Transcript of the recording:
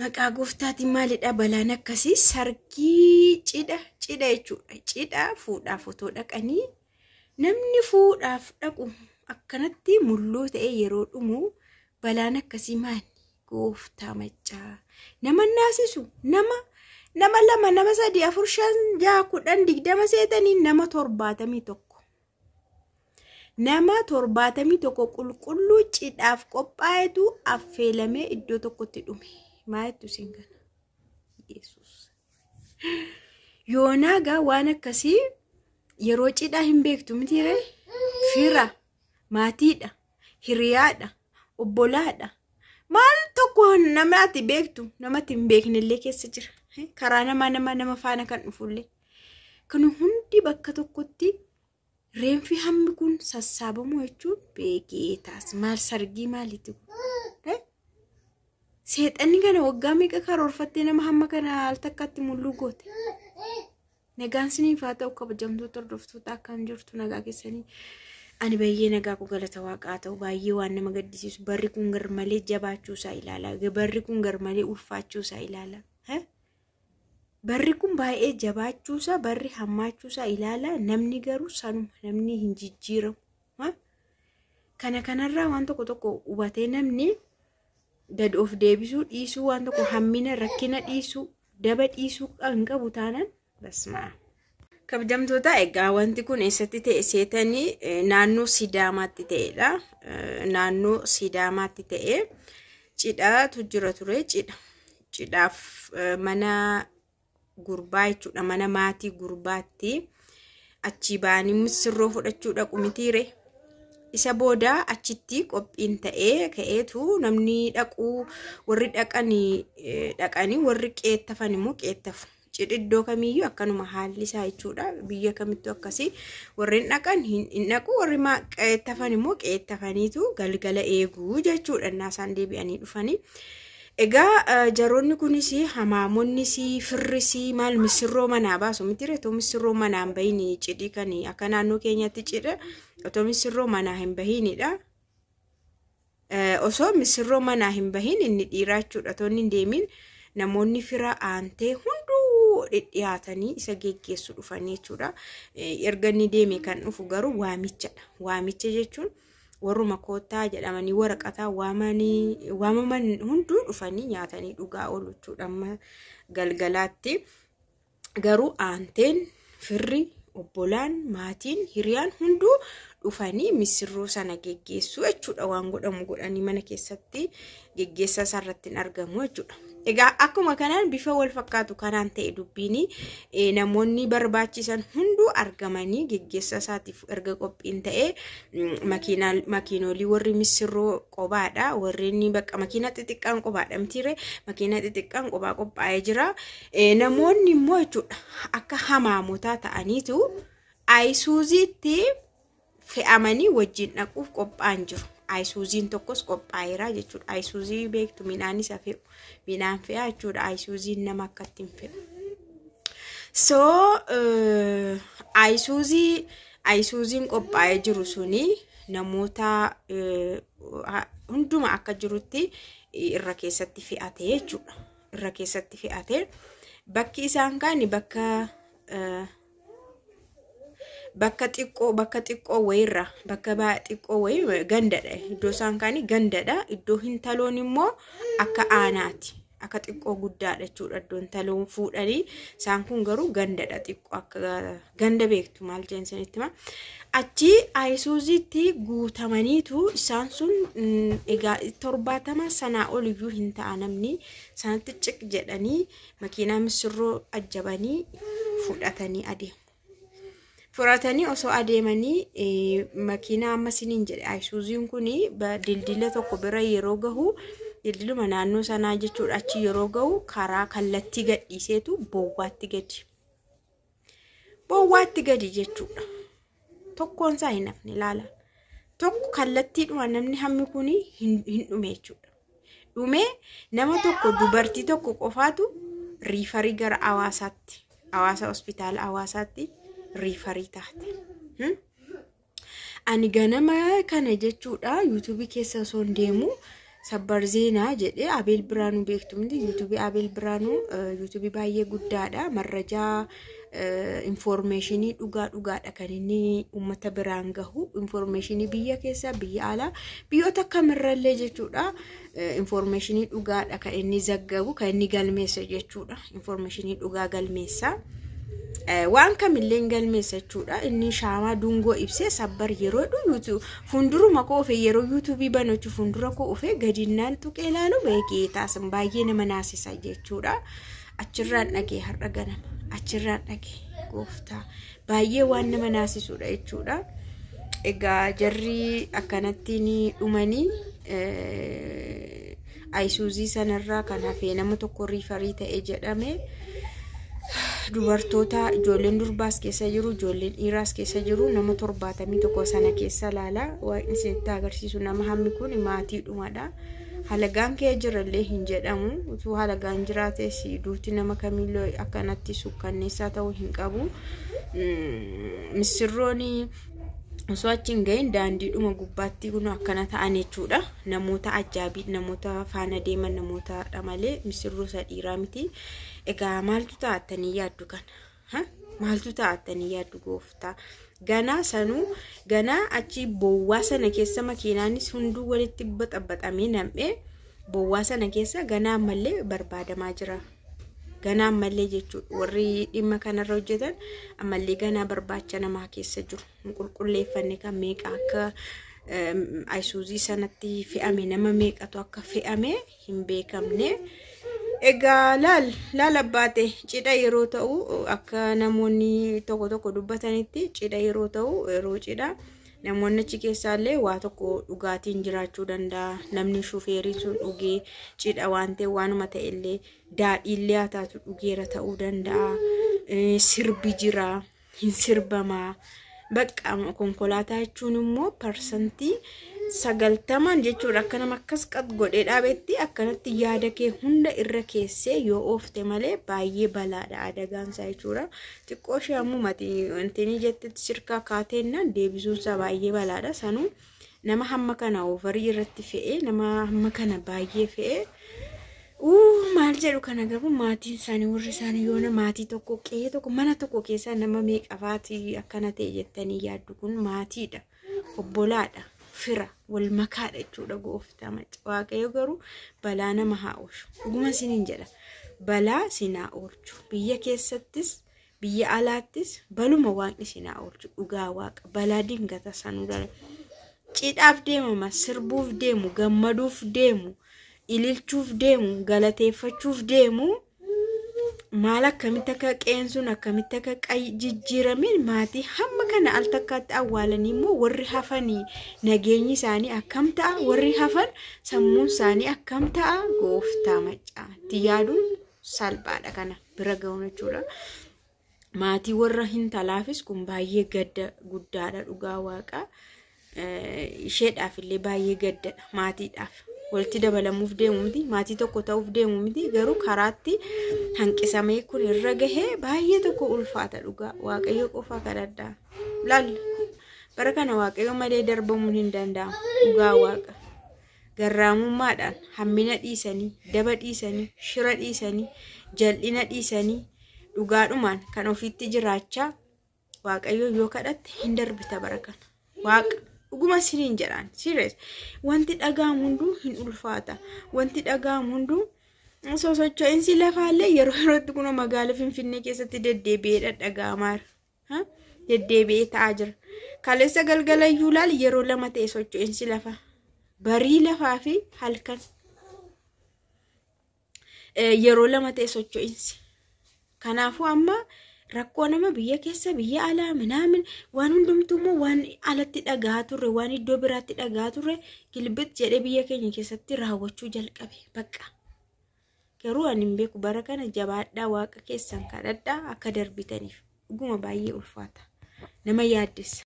Maqaa gooftaatiin maalidha balaan akkasii? Sargii cidha cidha jechuudha. Cidha fuudhaaf otoo dhaqanii namni fuudhaaf dhaqu akkanatti mulluu ta'e yeroo dhumu balaan akkasii maali? Gooftaa maccaa. Nama naasisu nama nama 2 nama 3 4 5 6 10 20 seetanii nama 71. Nama 71 qulqulluu cidhaaf qophaa'etu affeelamee iddoo tokkotti dhume. Maaltu isin kana? Yesuus. Yoonaa gaa waan akkasii yeroo cidhaa hin beektu mitiiree? Fira, maatiidha, hiriyaadha, obbolaadha. Maal tokko nama ati beektu namatti hin beeknellee keessa jira. Karaa namaa nama nama faana kan dhufullee. Kun hundi bakka tokkotti reenfi hammi kun sassaabamu jechuun beekeetaas maal sargii maaliiti kun? Seexanni kana waggaa meeqa karoorfattee nama hamma kana al takkatti mulluu goote? Nagaan siniif haa ta'u kabajamtoota hordoftoota, akkam jirtu? Nagaa keessanii? Ani baay'ee nagaa koo, galata waaqaa ta'u. Baay'ee waan nama gaddisiisu, barri kun garmalee jabaachuu isaa ilaala. Barri kun garmalee ulfaachuu isaa ilaala. Barri kun baay'ee jabaachuu isaa, barri hammaachuu isaa ilaala. Namni garuu sanuma, namni hin jijjiiramu. Kana kanarraa waan tokko tokko hubatee namni gad of deebisuu dhiisuu, waan tokko hammina rakkina dhiisuu, daba dhiisuu hin qabu taanaan basmaa. Kabajamtoota, egaa wanti kun eessatti ta'e seetanii? Naannoo Sidaamaatti ta'edha. Naannoo Sidaamaatti ta'e, cidhaatu jira ture, cidha. Cidhaaf mana gurbaa jechuudha, mana maatii gurbaatti achii ba'anii misirroo fudhachuu dhaqu mitiire. Isa booda achitti qophiin ta'ee ka'eetu namni dhaquu, warri dhaqanii dhaqanii, warri qeettafan immoo qeettafu. Cidhi iddoo kamiyyuu akkanuma haalli isaa jechuudha. Biyya kamittuu akkasii, warreen dhaqan hin dhaqu, warri qeettafan immoo qeettafaniitu galgala eeguu jechuudha. Innaa isaan deebi'anii dhufanii. Egaa jaroonni kunis, hamaamonnis, firris maal misirroo manaa baasu miti? Otoo misirroo manaa hin bahin cidhi kan akka naannoo keenyatti cidha otoo misirroo manaa hin bahinidha. Osoo misirroo manaa hin bahin, inni dhiiraa jechuudha, otoo inni hin deemin namoonni fira aantee hunduu dhidhiyaatanii isa geggeessu dhufanii jechuudha. Erga inni deeme kan dhufu garuu waamichadha. Waamicha jechuun warruma koottaa jedhamanii waraqataa waamanii waamaman hunduu dhufanii nyaatanii dhugaa oolu jechuudha amma galgalaatti. Garuu aanteen, firri, obbolaan, maatiin, hiriyaan hunduu dhufanii misirroo sana geggeessuu jechuudha. Waan godhamu godhanii mana keessatti geggeessaa isaarratti hin argamu jechuudha. Egaa akkuma kanaan bifa wal fakkaatu kanaan ta'e dubbiin, namoonni barbaachisan hunduu argamanii geggeessaa isaatiif erga qophiin ta'e, makiinolii warri misirroo qobaadha. Warreen bakka makiina xixiqqaan qobaadha mitiire? Makiina xixiqqaan qobaa qophaa'ee jira. Namoonni immoo jechuudha akka hamaamotaa ta'aniitu Ayisuuziitti fe'amanii wajjin dhaquuf qophaa'an jiru. Ayisuuziin tokkos qophaa'eera jechuudha. Ayisuuzii beektu, midhaan isa fe'u. Midhaan fe'aa jechuudha. Ayisuuziin nama akkatti hin fe'u. So ayisuuziin qophaa'ee jiru suni namoota hunduma akka jirutti irra keessatti fe'ate jechuudha. Irra keessatti fe'ate. Bakki isaan kaani bakka xiqqoo wayiirra, bakka xiqqoo wayii, gandadha. Iddoo isaan kaanii gandadha. Iddoo hintaloon immoo akka aanaati. Akka xiqqoo guddaadha jechuudha. Iddoo hintaloon fuudhanii isaan kun garuu gandadha, xiqqoo akka ganda beektu maal jeen sanitti hima. Achi ayisuuziitti guutamaniitu isaan sun egaa 70 sanaa oliyyuu hin ta'a, namni sanatti ciq jedhanii makiinaa misirroo ajjabanii fudhatanii adeemu. Fudhatanii osoo adeemanii makiinaa amma isiniin jedhe ayisuuziin kun dildila tokko bira yeroo gahu, dildiluma naannoo sanaa jechuudha, achi yeroo gahu karaa kallattii gadhiiseetu boowwaatti gadi. Boowwaatti gadi jechuudha. Tokkoon isaa hin hafne, ilaala. Tokko kallattiidhuma namni hammi kun hin dhume jechuudha. Dhumee nama tokko, dubartii tokko qofaatu refer gara Hawaasaatti, Hawaasa, hospitaala Hawaasaatti refer taate. Ani ganama kana jechuudha yuutuubii keessa osoo hin deemu Sabbar Zeenaa jedhee Abeel Biraanuu beektu miti. Yuutuubii Abeel Biraanuu yuutuubii baay'ee guddaadha. Marrajaa infoormeeshinii dhugaa dhugaadha kan inni uummata biraan gahu. Infoormeeshinii biyya keessaa, biyya alaa, biyyoota kamirrallee jechuudha. Infoormeeshinii dhugaadha kan inni zaggabu, kan inni galmeessa jechuudha. Infoormeeshinii dhugaa galmeessa. Waan kamillee hin galmeessa jechuudha. Inni shaamaa dungoo ibsee Sabbar yeroo dhuyyuutu fuulduruma koo ofe, yeroo yuutuubii banachu fuuldura koo ofe gadinnaan tuqee ilaalu beekee taasan baay'ee nama naasisa jechuudha. Achirraan dhagee har'a ganama. Achirraan dhagee gooftaa baay'ee waan nama naasisudha jechuudha. Egaa jarri akkanattiin dhumanii ayisuuzii sanarraa kan hafee nama tokko riifarii ta'e jedhame. Dubartoota, ijoolleen durbaas keessa jiru, ijoolleen dhiiraas keessa jiru, nama 71 sana keessa laala. Waaqni isinitti agarsiisu, nama hammi kun maatiidhumadha. Halagaan kee jirallee hin jedhamu. Utuu halagaan jiraates duuti nama kamiillee akkanatti sukkanneessaa ta'uu hin qabu. Misirroon osoo achi hin gahin daandiidhuma gubbaatti kun akkana ta'an jechuudha. Namoota ajaabii, namoota faana deeman, namootadha malee misirroo isa dhiiraa miti. Egaa maaltu ta'attanii yaaddu kana? Maaltu ta'attanii yaaddu gooftaa? Ganaa sanuu ganaa achi bowwaa sana keessa makiinaanis hunduu walitti baxabaxamee nam'ee bowwaa sana keessa ganaa ammallee barbaadamaa jira. Ganaa ammallee jechuudha, warri dhimma kanarra hojjetan ammallee ganaa barbaacha namaa keessa jiru. Hin qulqulleeffanne kan meeqa akka ayisuuzii sanatti fe'ame, nama meeqatu akka fe'ame hin beekamne. Egaa laal laal abbaate, cidha yeroo ta'u, akka namoonni tokko tokko dubbatanitti, cidha yeroo ta'u, yeroo cidha namoonni achi keessaallee waa tokko dhugaatiin jiraachuu danda'a. Namni shufeeriin sun dhugee cidha waan ta'e, waanuma ta'ellee, daadhiillee haa taatu dhugeera ta'uu danda'a. Sirbi jira, hin sirbamaa. Bakka konkolaataa jechuun immoo 90% jechuudha. Akka nama akkas qat godhee dhaabetti akkanatti yaada kee hunda irra keessee yoo oofte malee baay'ee balaadha adagaansaa jechuudha. Xiqqoo ishee ammumati wanti jettetti sirkaa kaateennaan deebisuunsaa baay'ee balaadha. Sanuu nama hamma kana oovarii irratti fe'ee, nama hamma kana baay'ee fe'ee. Maal jedhu kana garuu maatiin isaanii, warri isaanii yoona maatii tokko, qe'ee tokko, mana tokko keessaa nama meeqa faati akkana ta'e jettanii yaaddu? Kun maatiidha, obbolaadha, fira wal makaadha jechuudha gooftaa macca. Waaqayyo garuu balaa nama haa oolchu. Dhuguma isiniin jedha, balaa sin haa oolchu. Biyya keessattis biyya alaattis baluma waaqni sin haa oolchu, dhugaa waaqa balaa dingata sanuu dhala. Cidhaaf deemama, sirbuuf deemu, gammaduuf deemu, ililchuuf deemu, galateeffachuuf deemu, maal akkamitti akka qe'een sun akkamitti akka jijjiiramin, maatii hamma kana al takkaatti awwaalanii immoo warri hafanii nageenyi isaanii akkam ta'a? Warri hafan sammuun isaanii akkam ta'a? Gooftaa maccaa, itti yaaduun salphaadha kana bira ga'uun jechuudha. Maatii warra hintalaafis kun baay'ee gadda guddaadha, dhugaa waaqa. Isheedhaaf illee baay'ee gaddadha maatiidhaaf. Walitti dabalamuuf deemu miti, maatii tokko ta'uuf deemu miti, garuu karaatti hanqisamee kun irra gahee baay'ee tokko ulfaata dhugaa. Waaqayyo qofa kadhadhaa. Laal, bara kana waaqayyo malee darbamuun hin danda'amu, dhugaa waaqa. Garraamummaadhaan hammina dhiisanii, daba dhiisanii, shira dhiisanii, jal'ina dhiisanii, dhugaadhumaan kan ofiitti jiraachaa waaqayyo yoo kadhatte hin darbita bara kana. Waaqa dhuguma isiniin jedhaan, serious, wanti dhaga'amu hunduu hin ulfaata. Wanti dhaga'amu hunduu, sosocho'insi lafaallee yeroo yerootti kun magaalaa Finfinnee keessatti deddeebi'ee dhadhaga'amaa jira. Deddeebi'ee ta'aa jira. Kaleessa galgala iyyuu laal, yeroo lama ta'e socho'insi lafaa. Barii lafaa fi halkan. Yeroo lama ta'e socho'insi. Kanaafuu amma rakkoo nama biyya keessa, biyya alaa minaamin, waan hundumtuu immoo waan alatti dhagahaa turre, waan iddoo biraatti dhagahaa turre gilbit jedhee biyya keenya keessatti raawwachuu jalqabe bakka. Garuu ani hin beeku, bara kana jabaadhaa, waaqa keessan kadhadhaa akka darbitaniif. Dhuguma baay'ee ulfaata. Nama yaaddessa.